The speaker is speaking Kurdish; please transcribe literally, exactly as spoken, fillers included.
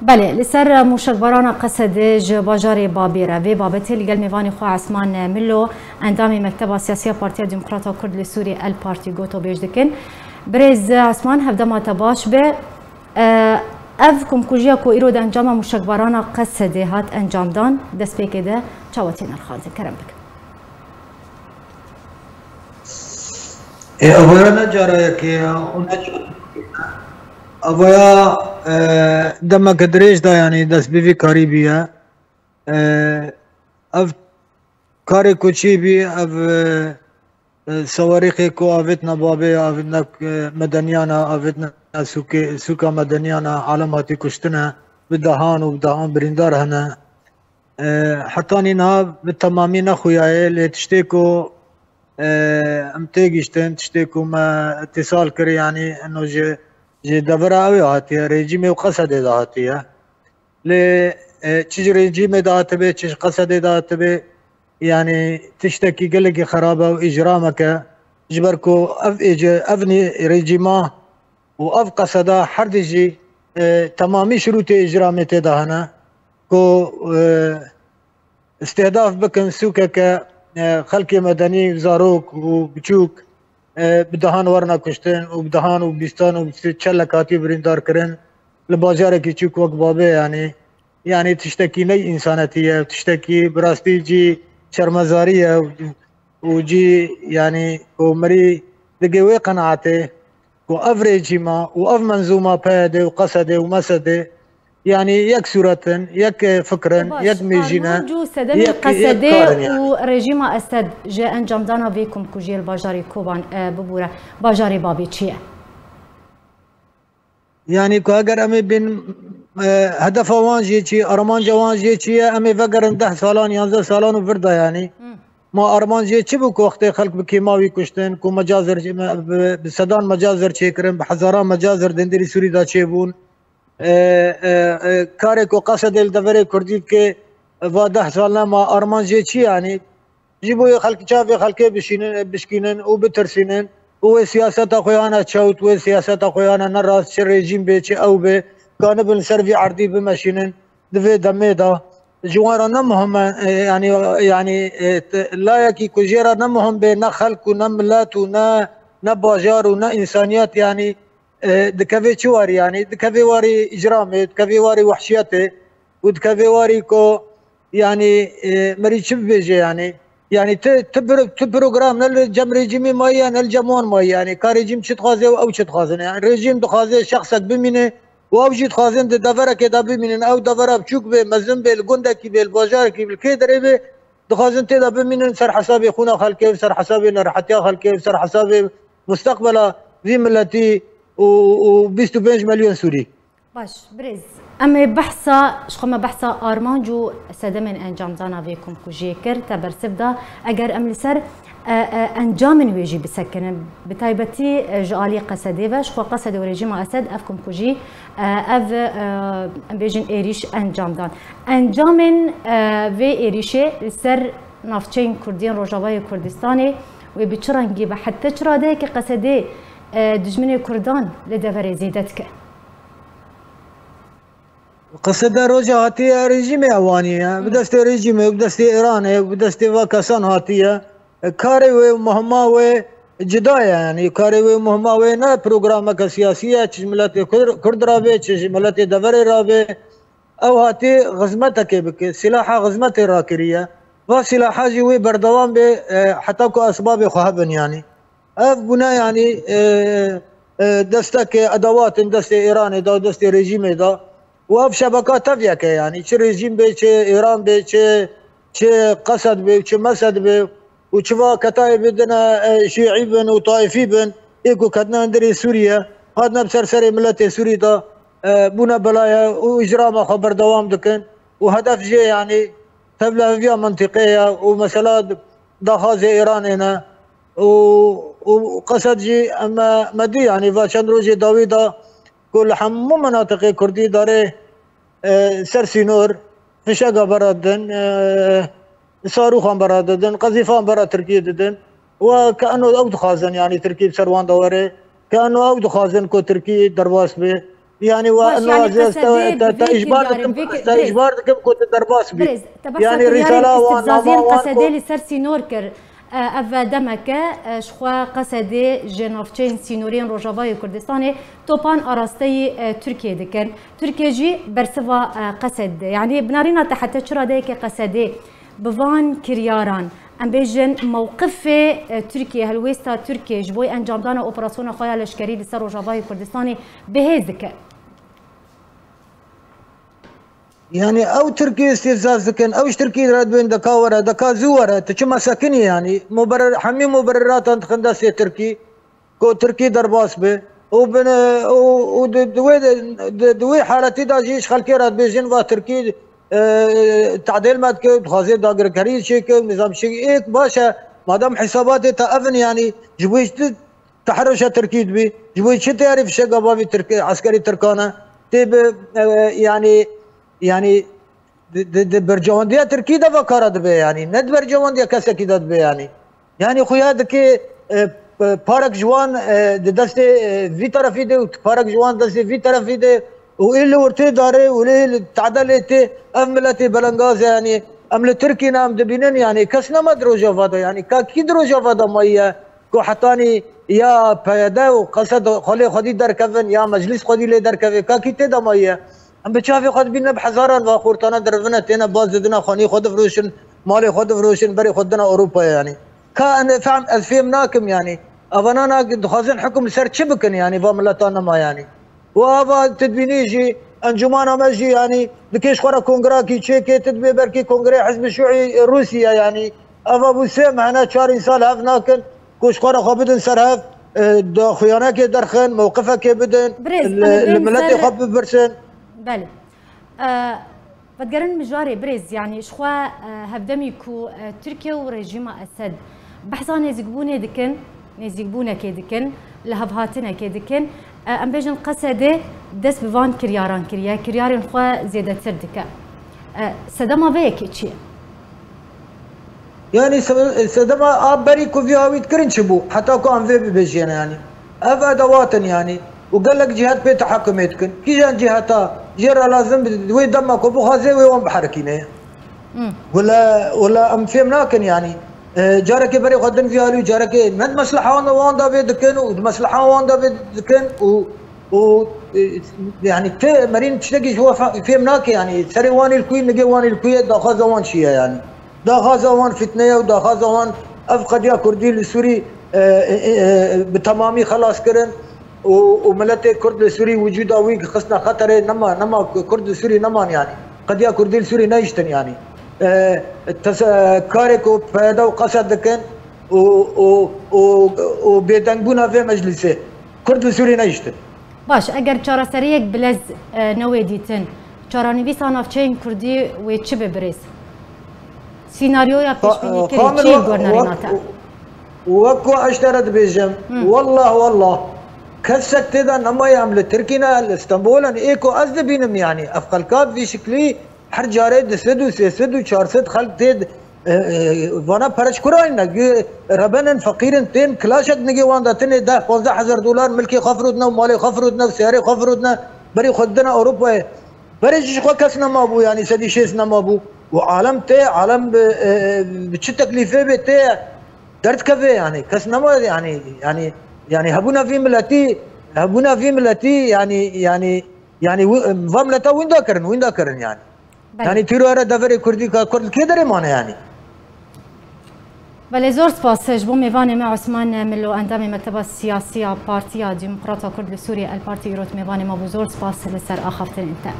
Belê, li ser mûşekbarana Qesedê ji bajarê Babê re vê babetê li gel mêvanê xwe Esman Milo, endamê Mekteba Siyasî ya Partiya Demokrata Kurd li Sûriyê El Partî gotobêj dikin. Birêz Esman, hevdema te baş be. E, ev komkujiya ku îro di encama mûşekbarana Qesedê hat encamdan, destpêkê de çawa tê nirxandin? Kerem bikin. Ê, avaya ne cara yekê ye û ne cara yekê ye. Avaya, e, demeke dirêj de, yanî dest bi vî karî bîye. E, ev karê ku çî bî, ev, e, e, sewarîxê ku avêtine Babê, avêtine, e, Medeniyana, avêtine sûkê, sûka Medeniyana, alem hatî kuştine, bi dehan û bi dehan birîndar hene. E, hetanî niha bi temamî nexuyaye, lê tiştê ku, e, em têgihiştin, tiştê ku me îtîsal kir, yanî eno ji, ji devera ew ê hatiye, rejîmê û Qesedê de hatiye. Lê, e, çi ji rejîmê de hatibe, çi ji Qesedê de hatibe, yanî tiştekî gelekî xerab e û îcramek e. Ji ber ku ev êce-, ev nî-, rejîma û ev Qeseda her di jî, e, temamî şirûtê îcramê tê de hene ku, e, îstihdaf bikin sûkeke, e, xelkê medenî, zarok û biçûk, e, bi dehan werine kuştin û bi dehan û bîstan û çelek hatî birîndar kirin li bajarekî çûk wek Babê, yanî, yanî tiştekî ney însanetî ye, tiştekî bi rastî cî şermezarî ye û cî, yanî, ku mirî digê wê qenaetê ku ev rejîma û ev menzûma P Y D û Qesedê û Mesedê, yanî yek sûret in, yek fikr in, yek mêjî ne, armanc û sedemên yek, yek Qesedê kar in yanî. Û rejîma Esed ji encamdana vê komkujiyê li bajarê Koban, e, bibûre, bajarê Babê çi ye? Yanî ku eger em ê bên, e, hedefa wan jê çi ye, armanca wan jê çi ye, em ê vegerin deh salan, yanzdeh salan û vir de yanî. Hmm. Ma armanc jê çi bû ku wextê xelk bi kêma wî kuştin, ku mecazir, bi, bi sedan mecazir çêkirin, bi hezaran mecazir di hundirî Sûrî de çêbûn. E, e, e, karê ku Qesedê li deverê Kurdî dike, va deh sal ne, ma armanc jê çi ye yanî? Ji bo yê xelk, çavê xelkê bişînin, bişkînin û bitirsînin û wê siyaseta xwe yana çewt, wê siyaseta xwe yana nerast, çi rejîm bê, çi ew bê, kanibin li ser vî erdî bimeşînin di vê demê de. Ji wan re ne muhim e, e, yanî, yanî, e, te-, layekî ku jê re ne muhim bê, ne xelk û ne milet û ne, ne bajar û ne însaniyet, yanî, e, dikevê çi warî, yanî dikevê warî îcramê, dikevê warî wehşiyetê û dikevê warî ku, yanî, e, merî çi bibêje, yanî, yanî ti, ti, pro-, ti program ne li cem rejîmê maye ne li cem wan maye, yanî ka rejîm çi dixwaze û ew çi dixwazin. Yanî rejîm dixwaze şexsek bimîne û ew jî dixwazin di deverekê de bimînin. Ew devera biçûk bê, mezin bê, li gundekî bê, li bajarekî bê, li kê derê bê, dixwazin tê de bimînin ser hesabê xûna xelkê, ser hesabê nerehetiya xelkê, ser hesabê mustaqbela vî miletî û, û bîst û pênc milyon Sûrî. Baş, birêz. Em ê behsa, ji xwe me behsa armanc û sedemên encamdana vê komkujiyê kir. Te bersiv da, eger em li ser, e, e, encamên wê jî bisekinin, bi taybetî, e, ji alî Qesedê ve, ji xwe Qesed û rejîma Esed ev komkujî, e, ev, e, em bêjin êrîş encam dan. Encamên, e, vê êrîşê li ser navçeyên Kurdî yên Rojavayê Kurdistanê wê bi çi rengî be? Heta çi radeyekê Qesedê, e, dijminê Kurdan li deverê zêde dike? Qeseda roja hatiye rejîmê ewanî ye. Bi destê rejîmê, bi destê Îranê, bi destê va kesan hatiye. Karê wê û muhima wê cida ye. Yanî karê wê û muhima wê ne programeke siyasî ye, çi ji miletê Kur-, Kurd re bê, çi ji miletê deverê re bê. Ew hatî xizmetekê bike, silaha xizmetê rakiriye. Va silaha jî wê berdewam bê, e, heta ku esbabê xwe hebin yanî. Ev bûne, yanî, e, e, destekê edewat in destê Îranê de, destê rejîmê de. Û ev şebeka tev yek e, yanî çi rejîm bê, çi Îran bê, çi, çi Qesed bê, çi Mesed bê û çi va ketayê bidine, e, şîî bin û taîfî bin, ê ku ketine hundirê Sûriye, hatine bi ser serê miletê Sûrî de, e, bûne belaye û îcrama xwe berdewam dikin û hedef jê, yanî tevliheviya mintîqê ye û mesela daxwazê Îranê ne. û, û Qesed jî em, me dî, yanî va çend rojê dawî de ku li hemû menatiqê Kurdî darê, e, ser sînor fişega bera didin, e, sarûxan bera didin, qezîfan bera Tirkiyê didin. Wa ke eno ew dixwazin, yanî Tirkî bi ser wan de were, ke eno ew dixwazin ku Tirkî derbas be. Yani, we Baş, yani, niwazê ez te, Qesedê te, bi te vê îcbar kiryarê, dikim, vê ki-, te birêz, îcbar dikim ku tu derbas bî. Birêz, te behsa Yani, kiryarê rîsala wan, istibzaziyên nama wan Qesedê ku li ser sînor kir. E, ev demeke, e, ji xwe Qesedê ji navçeyên sînoriyên Rojavayê Kurdistanê topan arasteyî, e, Tirkiyê dikin. Tirkiye jî bersiva, e, Qesed dide. Yani, binarîna te hete çi radeyeke Qesedê bi van kiryaran, em bêjin, mewqifê, e, Tirkiye, helwêsta Tirkiye ji bo encamdana operasyona xwe ya leşkerî li ser Rojavayê Kurdistanê bihêz dike? Yani, ew Tirkiye îstîfzaz dikin, ew ji Tirkiye re dibên deka were, deka zû were, tu çima sekinî yani? Muberir, hemî muberiratan dixin destê Tirkî, ku Tirkî derbas be. Û bin, û, û di, di wê, di, di wê haletî de jî ji xelkê re dibêjin, va Tirkî, e, tadêl me dike, dixwaze dagirkerî çêke, nizam çêke. Êk baş e, madem hisabatê te ev in, yani, ji bo tu teherruşa Tirkî dibî, ji bo çi teyarî fişeka bavî Tirk, eskerî Tirkan e, tê bi, e, yani, yani, di, di, di bercewendiya Tirkî de ve kara dibe, yani, ne di bercewendiya kesekî de dibe, yani. Yani, xuya dike, e, p-, parek ji wan, e, di destê, e, vî terefî de û parek ji wan destê vî terefî de û ê li ortê darê û lê li tade lê tê, ev miletê belengaz e, yani, em li Tirkî ne, em dibînin, yani, kes nema di Rojava de, yani, ka kî di Rojava de mayiye ku hetanî ya P Y D û Qesed xwelê xwedî derkevin, ya meclîs xwedî lê derkeve, ka kî tê de mayiye? Em bi çavê xwe dibîne, bi hezaran va xortane dirivine, têne baz didine, xanî xwe difiroşin, malê xwe difiroşin, berê xwe didine Ewropayê, yani. Ka em ê fehm, ez fêm nakim, yani. Evana na dixwazin hikum li ser çi bikin, yani, va mileta nema, yani. Û ava tu dibînî jî, encûmana me jî, yani, dikê ji xwe re kongirakî çêkê, tu dibê belkî kongrê Hizbi Şûî Rûsî ye, yani. Eva bû sê mehne, çar însan li hev nakin, ku ji xwe re xwe bidin ser hev, e, da xuyanekê derxin, mewqifekê bidin, Birêz, li, em ê li bêm miletê ser xwe bipirsin. Belê. E, vedigerin mijarê birêz, yanî ji xwe, e, hevdemî ku, e, Tirkiye û rejîma Esed behsa nêzîkbûnê dikin, nêzîkbûnekê dikin, lihevhatinekê dikin, e, em bêjin Qesedê dest bi van kiryaran kiriye, kiryarên xwe zêdetir dike. E, sedema vê yekê çi ye? Yani se-, sedema a berî ku vî hawî dikirin çi bû? Heta ku em vê bibêjin yani. Ev edewat in yani. Û gelek cihet pê tehekumê dikin. Kîjan ciheta jê re lazim bi wê dema ku bixwaze wê wan biherikîne. Hmm. Wele, wele em fêm nakin yani. E, carekê berê xwe din vî alî, carekê ne di mesleha wan da vê dikin û di mesleha wan da vê dikin û, û, e, yani tê merîn tiştekî ji we fe-, fêm nake yani. Serê wan ê li kuyê, nigê wan ê li kuyê, daxwaza wan çi ye yani. Daxwaza wan fitne ye û daxwaza wan ev qediya Kurdî li Sûrî, e, e, e, bi temamî xelas kirin û, û miletê Kurd li Sûrî wicûda wî xistine xeterê, nema, nema Kurd li Sûrî neman yani. Qediya Kurdî li Sûrî nehiştin yani. E, tes-, e, karê ku P Y D û Qesed dikin û, û, û, û bêdengbûna vê meclîsê Kurd li Sûrî nehiştin. Baş, eger çareseriyek bilez, e, newê dîtin, çarenivîsa navçeyên Kurdî wê çi be birêz? Sînaryoya Xa-, pêşbînîkirin Xamil, çi ye we-, guhdarîna we-, te? Wek ku ez ji te re dibêjim, Hı. Wallah, wallah, kesek tê de nemaye, em li Tirkî ne, li Stenbol in, ê ku ez dibînim, yanî, ev xelka bi vî şiklî her carê du sed û sê sed û çar sed xelk tê, e, e, vana pere ji ku re ne, gê rebenin, feqîrin, tên kilaşek nigê wan de tinê deh panzdeh hezar dolar milkê xwe firotine û malê xwe firotine û seyarê xwe firotine, berî xwe didine Ewropayê. Berê jî ji xwe kes nemabû, yanî sedî şêst nemabû. Û alem tê, alem bi, e, bi çi teklîfê bê tê, derdikeve, yanî kes nema, yanî, yanî, yanî hebûna vî miletî, hebûna vî miletî, yanî, yanî, yanî wi-, va mileta winda kirin, winda kirin, yanî. Belê. Yanî tîro here deverê Kurdî ka Kurd li kê derê mane, yanî? Belê, zor spas ji bo mêvanê me Osman Milo, endamê Mekteba Siyasî ya Partiya Demokrata Kurd li Sûriyê, El Partî, îrot mêvanê me bû. Zor spas li ser axaftinên te.